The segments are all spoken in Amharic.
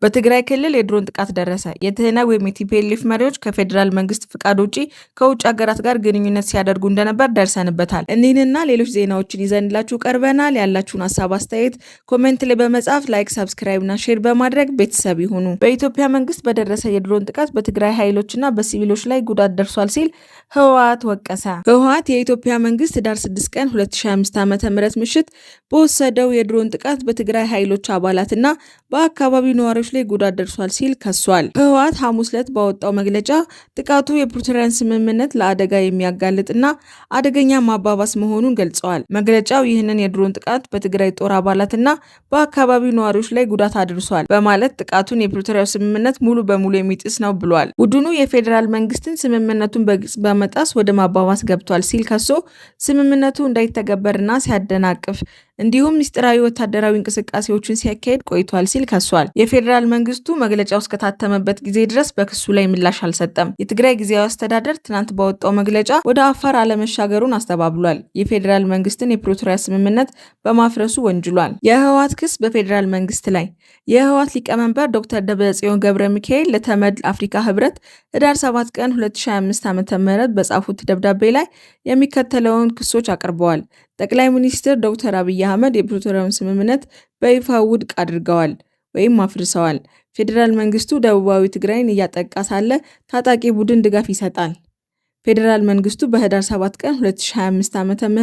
በትግራይ ክልል የድሮን ጥቃት ደረሰ። የትህነግ ወይም የ TPLF መሪዎች ከፌዴራል መንግስት ፍቃድ ውጪ ከውጭ ሀገራት ጋር ግንኙነት ሲያደርጉ እንደነበር ደርሰንበታል። እኒህንና ሌሎች ዜናዎችን ይዘንላችሁ ቀርበናል። ያላችሁን ሀሳብ አስተያየት comment ላይ በመጻፍ like፣ subscribe እና share በማድረግ ቤተሰብ ይሁኑ። በኢትዮጵያ መንግስት በደረሰ የድሮን ጥቃት በትግራይ ኃይሎችና በሲቪሎች ላይ ጉዳት ደርሷል ሲል ህወሓት ወቀሰ። ህወሓት የኢትዮጵያ መንግስት ህዳር 6 ቀን 2025 ዓ.ም ምሽት በወሰደው የድሮን ጥቃት በትግራይ ኃይሎች አባላትና በአካባቢው ነዋሪዎች ላይ ጉዳት ደርሷል ሲል ከሷል። ህወሓት ሐሙስ ዕለት ባወጣው መግለጫ ጥቃቱ የፕሪቶሪያን ስምምነት ለአደጋ የሚያጋልጥና አደገኛ ማባባስ መሆኑን ገልጸዋል። መግለጫው ይህንን የድሮን ጥቃት በትግራይ ጦር አባላትና በአካባቢው ነዋሪዎች ላይ ጉዳት አድርሷል በማለት ጥቃቱን የፕሪቶሪያው ስምምነት ሙሉ በሙሉ የሚጥስ ነው ብሏል። ቡድኑ የፌዴራል መንግስትን ስምምነቱን በግልጽ በመጣስ ወደ ማባባስ ገብቷል ሲል ከሶ ስምምነቱ እንዳይተገበርና ሲያደናቅፍ እንዲሁም ምስጢራዊ ወታደራዊ እንቅስቃሴዎችን ሲያካሄድ ቆይቷል ሲል ከሷል። የፌዴራል መንግስቱ መግለጫው እስከታተመበት ጊዜ ድረስ በክሱ ላይ ምላሽ አልሰጠም። የትግራይ ጊዜያዊ አስተዳደር ትናንት ባወጣው መግለጫ ወደ አፋር አለመሻገሩን አስተባብሏል። የፌዴራል መንግስትን የፕሪቶሪያ ስምምነት በማፍረሱ ወንጅሏል። የህወሓት ክስ በፌዴራል መንግስት ላይ። የህወሓት ሊቀመንበር ዶክተር ደብረጽዮን ገብረ ሚካኤል ለተመድ አፍሪካ ህብረት ህዳር 7 ቀን 2025 ዓ.ም በጻፉት ደብዳቤ ላይ የሚከተለውን ክሶች አቅርበዋል። ጠቅላይ ሚኒስትር ዶክተር አብይ አህመድ የፕሪቶሪያውን ስምምነት በይፋ ውድቅ አድርገዋል ወይም አፍርሰዋል። ፌዴራል መንግስቱ ደቡባዊ ትግራይን እያጠቃ ሳለ ታጣቂ ቡድን ድጋፍ ይሰጣል። ፌዴራል መንግስቱ በህዳር 7 ቀን 2025 ዓ.ም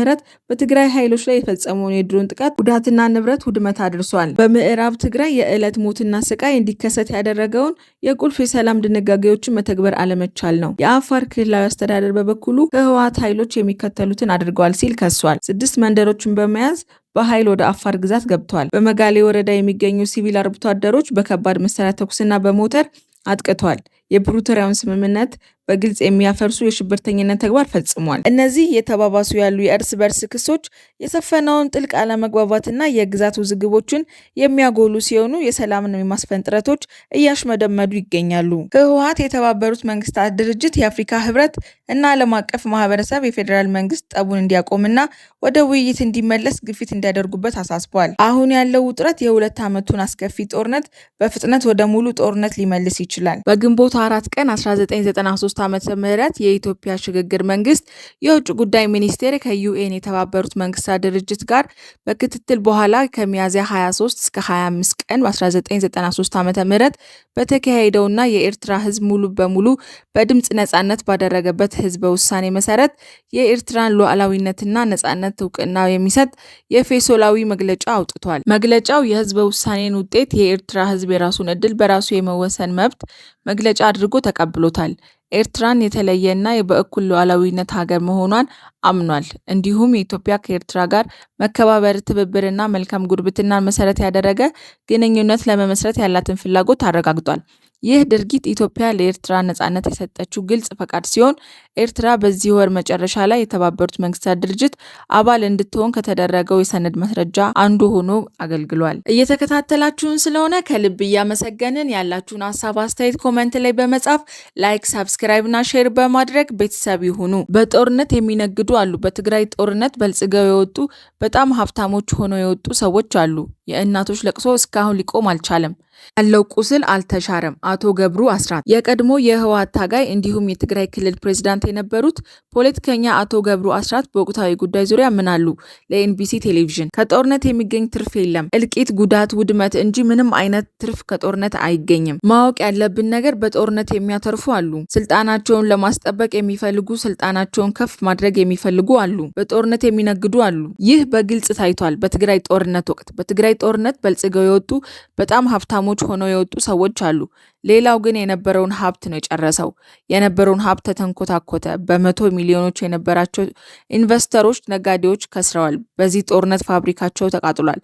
በትግራይ ኃይሎች ላይ የፈጸመውን የድሮን ጥቃት ጉዳትና ንብረት ውድመት አድርሷል። በምዕራብ ትግራይ የዕለት ሞትና ስቃይ እንዲከሰት ያደረገውን የቁልፍ የሰላም ድንጋጌዎችን መተግበር አለመቻል ነው። የአፋር ክልላዊ አስተዳደር በበኩሉ ከህወሓት ኃይሎች የሚከተሉትን አድርገዋል ሲል ከሷል። 6 መንደሮችን በመያዝ በኃይል ወደ አፋር ግዛት ገብተዋል። በመጋሌ ወረዳ የሚገኙ ሲቪል አርብቶ አደሮች በከባድ መሳሪያ ተኩስና በሞተር አጥቅቷል። የፕሪቶሪያውን ስምምነት በግልጽ የሚያፈርሱ የሽብርተኝነት ተግባር ፈጽሟል። እነዚህ የተባባሱ ያሉ የእርስ በርስ ክሶች የሰፈነውን ጥልቅ አለመግባባትና የግዛት ውዝግቦችን የሚያጎሉ ሲሆኑ የሰላምን የማስፈን ጥረቶች እያሽመደመዱ ይገኛሉ። ህወሓት የተባበሩት መንግስታት ድርጅት፣ የአፍሪካ ህብረት እና ዓለም አቀፍ ማህበረሰብ የፌዴራል መንግስት ጠቡን እንዲያቆምና ወደ ውይይት እንዲመለስ ግፊት እንዲያደርጉበት አሳስቧል። አሁን ያለው ውጥረት የ2 ዓመቱን አስከፊ ጦርነት በፍጥነት ወደ ሙሉ ጦርነት ሊመልስ ይችላል። በግንቦት 4 ቀን 1993 ዓመተ ምህረት የኢትዮጵያ ሽግግር መንግስት የውጭ ጉዳይ ሚኒስቴር ከ UN የተባበሩት መንግስታት ድርጅት ጋር በክትትል በኋላ ከሚያዝያ 23 እስከ 25 ቀን 1993 ዓመተ ምህረት በተካሄደውና የኤርትራ ህዝብ ሙሉ በሙሉ በድምጽ ነጻነት ባደረገበት ህዝበ ውሳኔ መሰረት የኤርትራን ሉዓላዊነትና ነጻነት እውቅና የሚሰጥ የፌሶላዊ መግለጫ አውጥቷል። መግለጫው የህዝበ ውሳኔን ውጤት የኤርትራ ህዝብ የራሱን እድል በራሱ የመወሰን መብት መግለጫ አድርጎ ተቀብሎታል። ኤርትራን የተለየና በእኩል ሉዓላዊነት ሀገር መሆኗን አምኗል። እንዲሁም የኢትዮጵያ ከኤርትራ ጋር መከባበር፣ ትብብርና መልካም ጉርብትናን መሰረት ያደረገ ግንኙነት ለመመስረት ያላትን ፍላጎት አረጋግጧል። ይህ ድርጊት ኢትዮጵያ ለኤርትራ ነጻነት የሰጠችው ግልጽ ፈቃድ ሲሆን ኤርትራ በዚህ ወር መጨረሻ ላይ የተባበሩት መንግስታት ድርጅት አባል እንድትሆን ከተደረገው የሰነድ ማስረጃ አንዱ ሆኖ አገልግሏል። እየተከታተላችሁን ስለሆነ ከልብ እያመሰገንን ያላችሁን ሀሳብ አስተያየት comment ላይ በመጻፍ like፣ subscribe እና share በማድረግ ቤተሰብ ይሁኑ። በጦርነት የሚነግዱ አሉ። በትግራይ ጦርነት በልጽገው የወጡ በጣም ሀብታሞች ሆነው የወጡ ሰዎች አሉ። የእናቶች ለቅሶ እስካሁን ሊቆም አልቻለም። ያለው ቁስል አልተሻረም። አቶ ገብሩ አስራት የቀድሞ የህወሓት ታጋይ እንዲሁም የትግራይ ክልል ፕሬዝዳንት የነበሩት ፖለቲከኛ አቶ ገብሩ አስራት በወቅታዊ ጉዳይ ዙሪያ ምን አሉ? ለኤንቢሲ ቴሌቪዥን ከጦርነት የሚገኝ ትርፍ የለም። እልቂት፣ ጉዳት፣ ውድመት እንጂ ምንም አይነት ትርፍ ከጦርነት አይገኝም። ማወቅ ያለብን ነገር በጦርነት የሚያተርፉ አሉ። ስልጣናቸውን ለማስጠበቅ የሚፈልጉ፣ ስልጣናቸውን ከፍ ማድረግ የሚፈልጉ አሉ። በጦርነት የሚነግዱ አሉ። ይህ በግልጽ ታይቷል። በትግራይ ጦርነት ወቅት በትግራይ ጦርነት በልጽገው የወጡ በጣም ሀብታሞች ሆነው የወጡ ሰዎች አሉ። ሌላው ግን የነበረውን ሀብት ነው የጨረሰው። የነበረውን ሀብት ተተንኮታኮተ። በመቶ ሚሊዮኖች የነበራቸው ኢንቨስተሮች፣ ነጋዴዎች ከስረዋል። በዚህ ጦርነት ፋብሪካቸው ተቃጥሏል።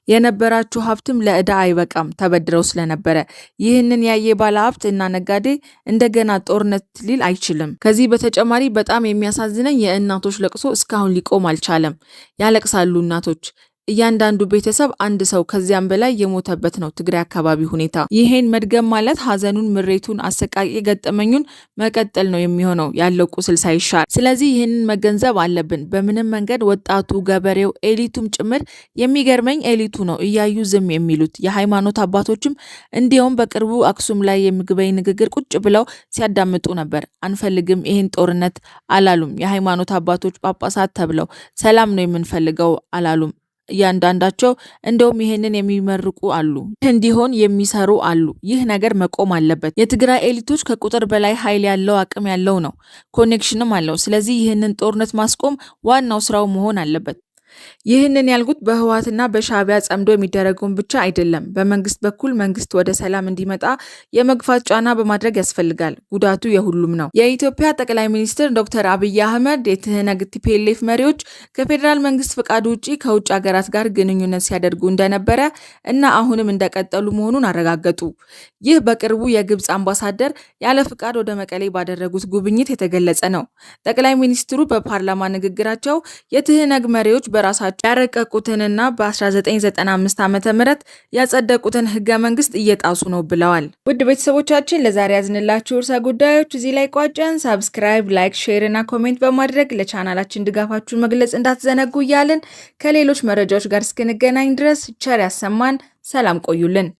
የነበራቸው ሀብትም ለዕዳ አይበቃም ተበድረው ስለነበረ። ይህንን ያየ ባለ ሀብት እና ነጋዴ እንደገና ጦርነት ሊል አይችልም። ከዚህ በተጨማሪ በጣም የሚያሳዝነኝ የእናቶች ለቅሶ እስካሁን ሊቆም አልቻለም። ያለቅሳሉ እናቶች። እያንዳንዱ ቤተሰብ አንድ ሰው ከዚያም በላይ የሞተበት ነው ትግራይ አካባቢ ሁኔታ። ይሄን መድገም ማለት ሀዘኑን፣ ምሬቱን፣ አሰቃቂ ገጠመኙን መቀጠል ነው የሚሆነው ያለው ቁስል ሳይሻር። ስለዚህ ይህንን መገንዘብ አለብን። በምንም መንገድ ወጣቱ፣ ገበሬው፣ elite ኡም ጭምር፣ የሚገርመኝ elite ኡ ነው እያዩ ዝም የሚሉት። የሃይማኖት አባቶችም እንዲያውም በቅርቡ አክሱም ላይ የምግበይ ንግግር ቁጭ ብለው ሲያዳምጡ ነበር። አንፈልግም ይህን ጦርነት አላሉም። የሃይማኖት አባቶች ጳጳሳት ተብለው ሰላም ነው የምንፈልገው አላሉም። እያንዳንዳቸው እንደውም ይሄንን የሚመርቁ አሉ፣ እንዲሆን የሚሰሩ አሉ። ይህ ነገር መቆም አለበት። የትግራይ elite ኦች ከቁጥር በላይ ኃይል ያለው፣ አቅም ያለው ነው፣ connection ም አለው። ስለዚህ ይህንን ጦርነት ማስቆም ዋናው ስራው መሆን አለበት። ይህንን ያልኩት በህወሓትና በሻዕቢያ ጸምዶ የሚደረገውን ብቻ አይደለም። በመንግስት በኩል መንግስት ወደ ሰላም እንዲመጣ የመግፋት ጫና በማድረግ ያስፈልጋል። ጉዳቱ የሁሉም ነው። የኢትዮጵያ ጠቅላይ ሚኒስትር ዶክተር አብይ አህመድ የትህነግ TPLF መሪዎች ከፌዴራል መንግስት ፍቃድ ውጪ ከውጭ ሀገራት ጋር ግንኙነት ሲያደርጉ እንደነበረ እና አሁንም እንደቀጠሉ መሆኑን አረጋገጡ። ይህ በቅርቡ የግብፅ አምባሳደር ያለ ፍቃድ ወደ መቀሌ ባደረጉት ጉብኝት የተገለጸ ነው። ጠቅላይ ሚኒስትሩ በፓርላማ ንግግራቸው የትህነግ መሪዎች በራሳቸው ያረቀቁትንና በ1995 ዓ.ም ያጸደቁትን ህገ መንግስት እየጣሱ ነው ብለዋል። ውድ ቤተሰቦቻችን፣ ለዛሬ ያዝንላችሁ ርዕሰ ጉዳዮች እዚህ ላይ ቋጨን። Subscribe፣ like፣ share እና comment በማድረግ ለቻናላችን ድጋፋችሁን መግለጽ እንዳትዘነጉ እያልን ከሌሎች መረጃዎች ጋር እስክንገናኝ ድረስ ቸር ያሰማን። ሰላም ቆዩልን።